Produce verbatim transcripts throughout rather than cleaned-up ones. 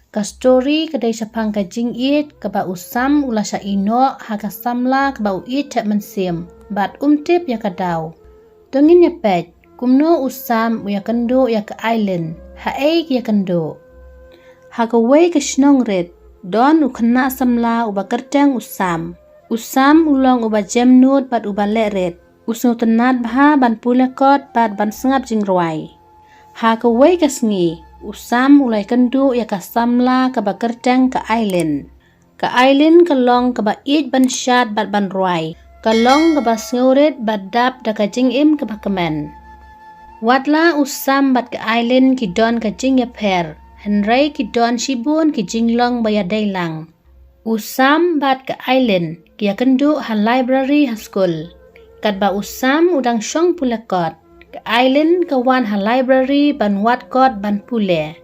Ka story ka dei shaphang ka jingïeit kaba u Sam u la shah ïehnoh ha ka samla kaba u ïeit thep mynsiem bad um tip ïa ka daw. To ngin ïa peit kumno u Sam u ïakynduh ïa ka Aileen, haei ki ïakynduh. Ha kawei ka shnong rit, don u khynnah samla uba kyrteng u Sam. U Sam u long uba jem nud bad uba leh rit. U sngewtynnat bha ban pule kot bad ban sngap jingrwai. Ha kawei ka sngi, u Sam u la ïakynduh ïa ka samla kaba kyrteng ka Aileen. Ka Aileen ka long kaba ïeit ban shad bad ban rwai. Ka long kaba sngewrit bad dap da ka jingim kaba kmen. Wat la u Sam bad ka Aileen ki don ka jingïapher, hynrei ki don shibun ki jinglong ba ïadei lang. U Sam bad ka Aileen ki ïakynduh ha library ha skul. Katba u Sam u dang shong pule kot, ka Aileen ka wan ha library ban wad kot ban pule.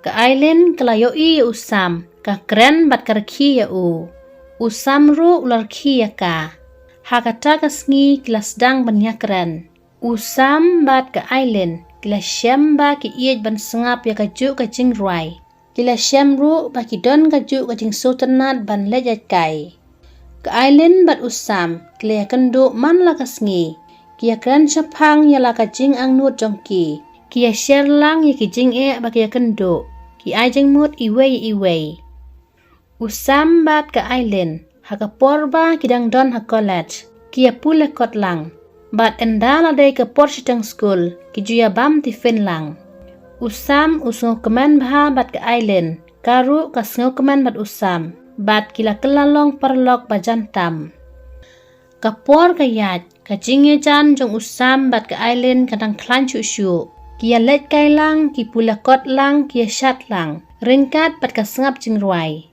Ka Aileen ka la ïohi ïa u Sam, ka kren bad ka rkhie ïa u. U Sam ruh u la rkhie ïa ka. Ha kata ka sngi ki la sdang ban ïakren. U Sam bad ka Aileen ki la shem ba ki ïeit ban sngap ïa kajuh ka jingrwai. Ki la shem ruh ba ki don kajuh ka jingsngewtynnat ban leit ïaid kai. Ka Aileen bad u Sam ki la ïakynduh man la ka sngi. Ki ïakren shaphang ïa la ka jingangnud jong ki. Ki ïashare lang ïa ki jingeh ba ki ïakynduh. Ki ai jingmut iwei ïa iwei. U Sam bad ka Aileen, ha ka por ba ki dang don ha college, ki ïapule kot lang. Bad ynda la dei ka por shiteng skul, ki ju ïabam tiffin lang. U Sam u sngewkmen bha bad ka Aileen, ka ruh ka sngewkmen bad u Sam, bad ki la kylla long paralok ba jan tam. Ka por ka ïaid, ka jingïajan jong u Sam bad ka Aileen ka dang khlaiñ shuh shuh. Ki ïaleit kai lang, ki pule kot lang, ki ïashad lang, ryngkat bad ka sngap jingrwai.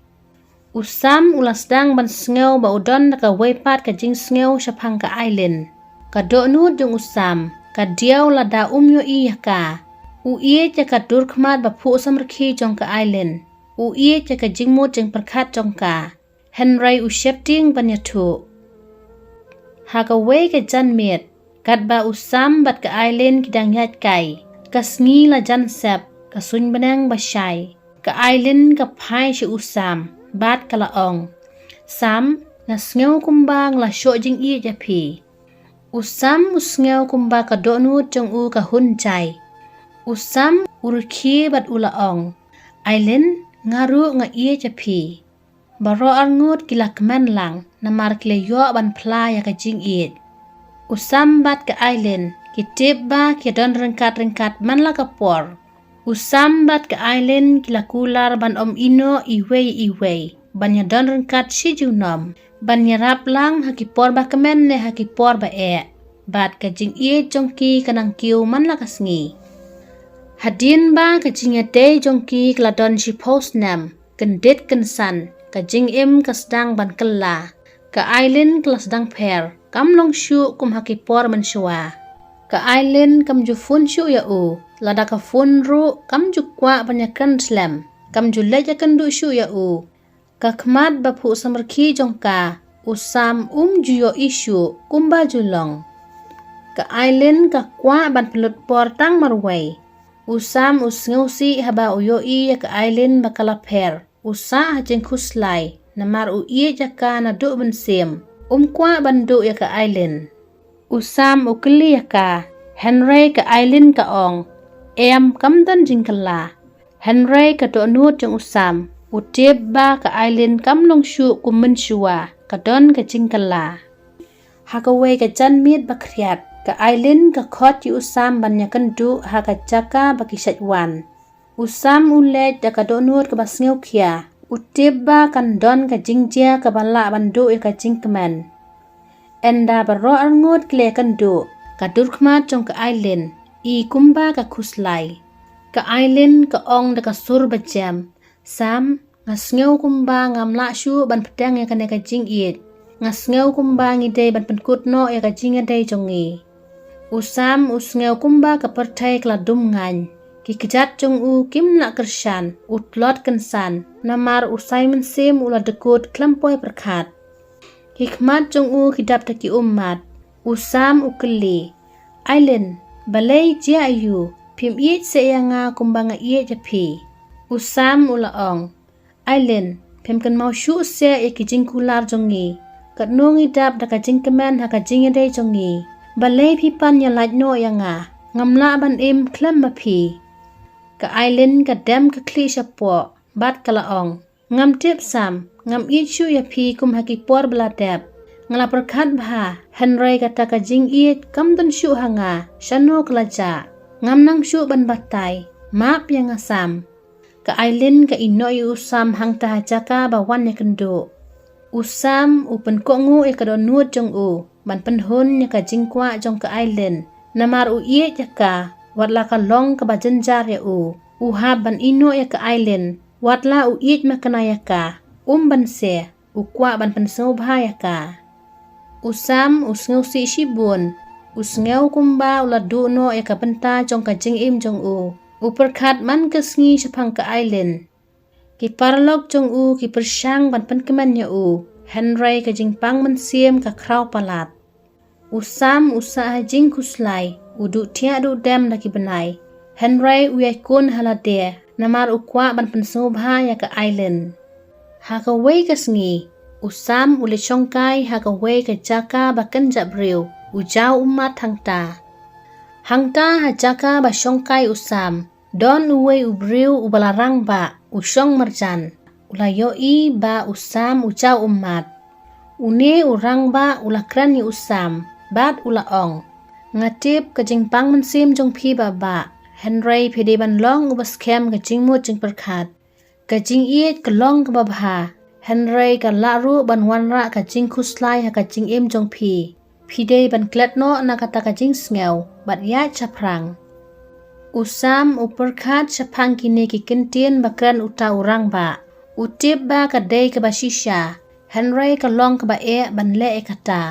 U Sam u la sdang ban sngew ba u don da kawei pat ka jingsngew shaphang ka Aileen. Ka dohnud jong u Sam ka diaw lada um ïohi ïa ka. U ïeit ïa ka dur khmat ba phuh samrkhie jong ka Aileen. U ïeit ïa ka jingmut jingpyrkhat jong ka. Hynrei u sheptieng ban ïathuh. Ha kawei ka janmiet, katba u Sam bad ka Aileen ki dang ïaid kai, ka sngi la jan sep, ka suiñ bneng ba shai. Ka Aileen ka phai sha u Sam bad ka la ong, "Sam, nga sngew kumba nga la shoh jingïeit ïa phi." U Sam u sngew kumba ka dohnud jong u ka hun jai. U Sam u rkhie bad u la ong, "Aileen, nga ruh nga ïeit ïa phi." Baroh arngut ki la kmen lang, namar ki la ïoh ban phla ïa ka jingïeit. U Sam bad ka Aileen ki tip ba ki don ryngkat ryngkat man la ka por. U Sam bad ka Aileen ki la kular ban ym ïehnoh iwei iwei, ban ïadon ryngkat shi junom, ban ïarap lang ha ki por ba kmen ne ha ki por ba eh. Bad ka jingïeit jong ki ka nang kiew man la ka sngi. Hadien ba ka jingïadei jong ki ka la don shiphew snem, kyndit kynsan, ka jingim ka sdang ban kylla. Ka Aileen ka la sdang pher, kam long shuh kum ha ki por mynshuwa. Ka Aileen kam ju phone shuh ïa u, lada ka phone ruh kam ju kwah ban ïakren slem, kam ju leit ïakynduh shuh ïa u. Ka khmat ba phuh samrkhie jong ka, u Sam um ju ïohi shuh kumba ju long. Ka Aileen ka kwah ban pynlut por tang marwei. U Sam u sngewsih haba u ïohi ïa ka Aileen ba ka la pher. U sah ha jingkhuslai, namar u ïeit ïa ka naduh mynsiem. Um kwah ban duh ïa ka Aileen. U Sam u kylli ïa ka, hynrei ka Aileen ka ong, "Em, kam don jingkylla." Hynrei ka dohnud jong u Sam u tip ba ka Aileen kam long shuh kum mynshuwa, ka don ka jingkylla. Ha kawei ka janmiet ba khriat, ka Aileen ka khot ïa u Sam ban ïakynduh ha ka jaka ba ki shait wan. U Sam u leit da ka dohnud kaba sngewkhia, u tip ba kan don ka jingjia kaba lah ban duh ïa ka jingkmen. Ynda baroh arngut ki la ïakynduh, ka dur khmat jong ka Aileen i kumba ka khuslai. Ka Aileen ka ong da ka sur ba jem, "Sam, nga sngew kumba ngam lah shuh ban pdiang ïa kane ka jingïeit. Nga sngew kumba ngi dei ban pynkut noh ïa ka jingïadei jong ngi." U Sam u sngew kumba ka pyrthei ka la dum ngaiñ. Ki kjat jong u kim lah kyrshan, u tlot kynsan, namar u sai mynsiem u la dkut khlem poi pyrkhat. Ki khmat jong u ki dap da ki ummat. U Sam u kylli, "Aileen, balei jia aïu, phim ïeit seh ïa nga kumba nga ïeit ïa phi?" U Sam u la ong, Aileen, phim kynmaw shuh seh ïa ki jingkular jong ngi. Katno ngi dap da ka jingkmen ha ka jingïadei jong ngi. Balei phi pan ïalait noh ïa nga? Ngam lah ban im khlem ma phi. Ka Aileen ka dem ka khlieh shapoh bad ka la ong, ngam tip Sam, ngam ïeit shuh ïa phi kum ha ki por ba la dep. Nga la pyrkhat bha, hynrei kata ka jingïeit kam don shuh ha nga, shano ka la jah. Ngam nang shuh ban batai, map ïa nga Sam. Ka Aileen ka ïehnoh ïa u Sam hangta ha jaka ba wan ïakynduh. U Sam u pynkohnguh ïa ka dohnud jong u ban pynhun ïa ka jingkwah jong ka Aileen. Namar u ïeit ïa ka, wat la ka long kaba jynjar ïa u. U hap ban ïehnoh ïa ka Aileen, wat la u ïeit makna ïa ka. Um banse, u kwah ban pynsngewbha ïa ka. U Sam u sngewsih shibun. U sngew kumba u la duh noh ïa ka bynta jong ka jingim jong u. U pyrkhat man ka sngi shaphang ka Aileen. Ki paralok jong u ki pyrshang ban pynkmen ïa u, hynrei ka jingpang mynsiem ka khraw palat. U Sam u sah ha jingkhuslai, u duh thiah duh dem da ki bnai. Hynrei u ïaikun ha lade, namar u kwah ban pynsngewbha ïa ka Aileen. Ha kawei ka sngi, u Sam u leit shongkai ha kawei ka jaka ba kynjah briew, u jaw ummat hangta. Hangta ha jaka ba shongkai u Sam, don uwei u briew uba la rangbah, u shong marjan. U la ïohi ba u Sam u jaw ummat. Une u rangbah u la kren ïa u Sam, bad u la ong, nga tip ka jingpang mynsiem jong phi bah bah, hynrei phi dei ban long uba skhem ka jingmut jingpyrkhat. Ka jingïeit ka long kaba bha, hynrei ka lah ruh ban wanrah ka jingkhuslai ha ka jingim jong phi. Phi dei ban klet noh na kata ka jingsngew, bad ïaid shaphrang. U Sam u pyrkhat shaphang kine ki kyntien ba kren uta u rangbah. U tip ba ka dei kaba shisha, hynrei ka long kaba eh ban leh ïa kata.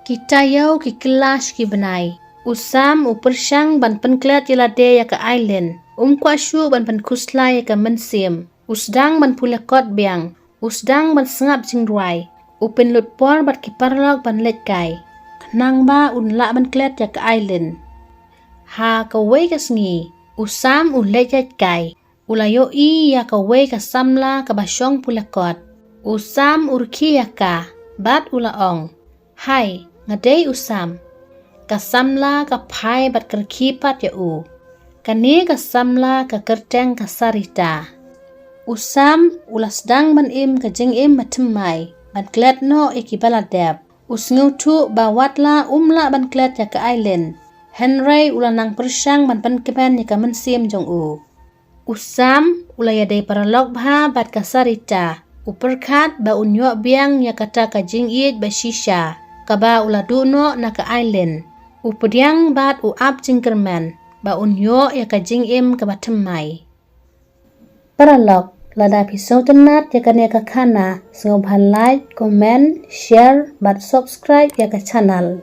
Ki taïew ki kylla sha ki bnai. U Sam u pyrshang ban pynklet ïa lade ïa ka Aileen. Um kwah shuh ban pynkhuslai ïa ka mynsiem. U sdang ban pule kot biang. U sdang ban sngap jingrwai. U pynlut por bad ki paralok ban leit kai, khnang ba un lah ban klet ïa ka Aileen. Ha kawei ka sngi, u Sam u leit ïaid kai. U la ïohi ïa kawei ka samla kaba shong pule kot. U Sam u rkhie ïa ka, bad u la ong, hai, nga dei u Sam. Ka samla ka phai bad ka rkhie pat ïa u. Kane ka samla ka kyrteng ka Sarita. U Sam u la sdang ban im ka jingim bathymmai, ban klet noh ïa kiba la dep. U sngewthuh ba wat la um lah ban klet ïa ka Aileen, hynrei u la nang pyrshang ban pynkmen ïa ka mynsiem jong u. U Sam u la ïadei paralok bha bad ka Sarita. U pyrkhat ba un ïoh biang ïa kata ka jingïeit ba shisha, kaba u la duh noh na ka Aileen. U pdiang bad u ap jingkyrmen ba un ïoh ïa ka jingim kaba thymmai. Paralok, lada phi sngewtynnat ïa kane ka khana, sngewbha like, comment, share bad subscribe ïa ka channel.